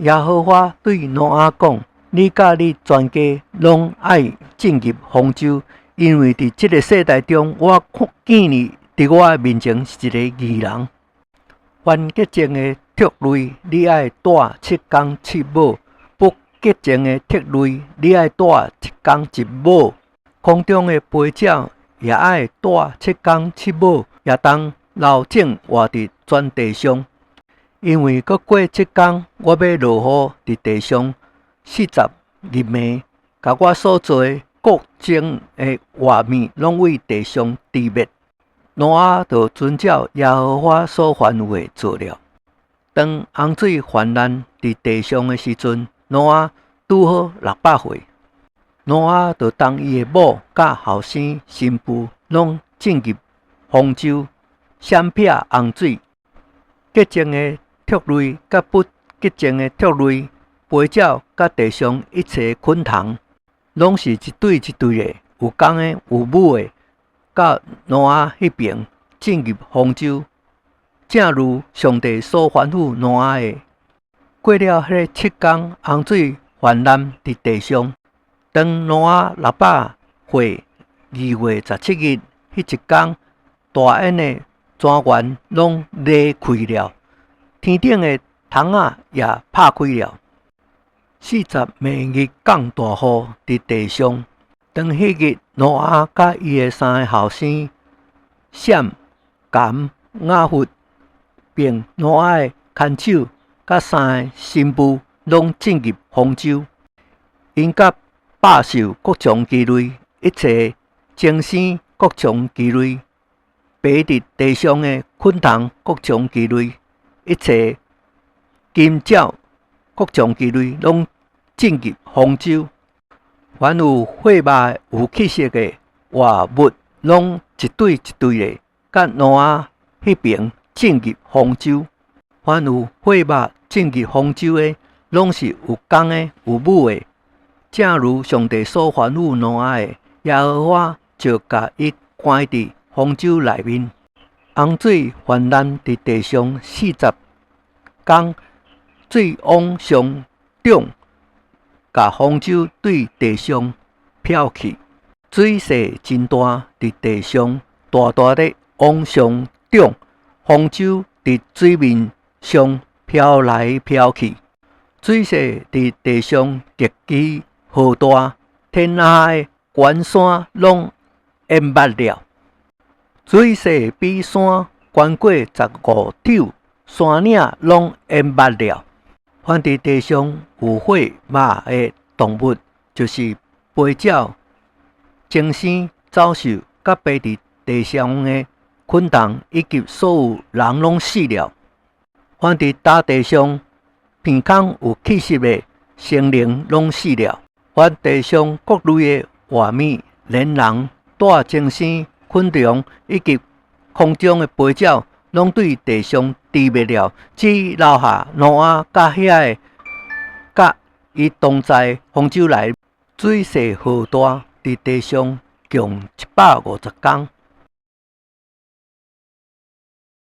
耶和華對挪亞講：你佮你全家攏愛進入方舟，因為佇這个世代中，我看見你佇我的面前是一个義人。凡潔淨的畜類，你愛帶七工七母；不潔淨的畜類，你愛帶一公一母。空中的飛鳥也愛帶七公七母，也當留種活佇全地上。因為閣過七工，我欲落雨佇地上40日暝，共我所造的各種的活物攏對地上除滅。挪亞就遵照耶和華所吩咐的做了。當洪水泛濫佇地上的時陣，挪亞拄好600歲。挪亞就同伊的某佮後生新婦攏進入方舟，閃避洪水。潔淨的畜類佮不潔淨的畜類，飛鳥佮地上一切昆蟲，攏是一對一對的，有公的有母的，到挪亞彼爿進入方舟，正如上帝所吩咐挪亞的。過了彼个七工，洪水泛濫佇地上。當挪亞600歲2月17日彼一工，大淵的泉源攏裂開了，天頂的窗仔也拍開了。40暝日降大雨佇地上。當彼日，挪亞佮伊的三个後生閃、含、雅弗，並挪亞的牽手佮三个新婦攏進入方舟。𪜶佮百獸各從其類，一切精生各從其類，爬佇地上的昆蟲各從其類，一切禽鳥各從其類，攏進入方舟。凡有血肉有氣息的活物，攏一對一對的，佮挪亞彼爿進入方舟。凡有血肉進入方舟的，攏是有公的有母的，正如上帝所吩咐挪亞的，耶和華就共伊關佇方舟內面。洪水泛濫佇地上40工，水往上漲，共方舟對地上飄去。水勢真大，佇地上大大的往上漲，方舟佇水面上飄來飄去。水勢佇地上極其浩大，天下的懸山攏淹沒了。水勢比山懸過15肘，山嶺攏淹沒了。凡佇地上有血肉的動物，就是飛鳥、精生、走獸，佮爬佇地上的昆蟲，以及所有人攏死了。凡佇大地上鼻孔有氣息的生靈攏死了。凡地上各類的活物，連人、帶精生、昆蟲以及空中的飛鳥，攏對地上除滅了，只留下挪亞佮遐个佮伊同在方舟內。水勢浩大，佇地上共150工。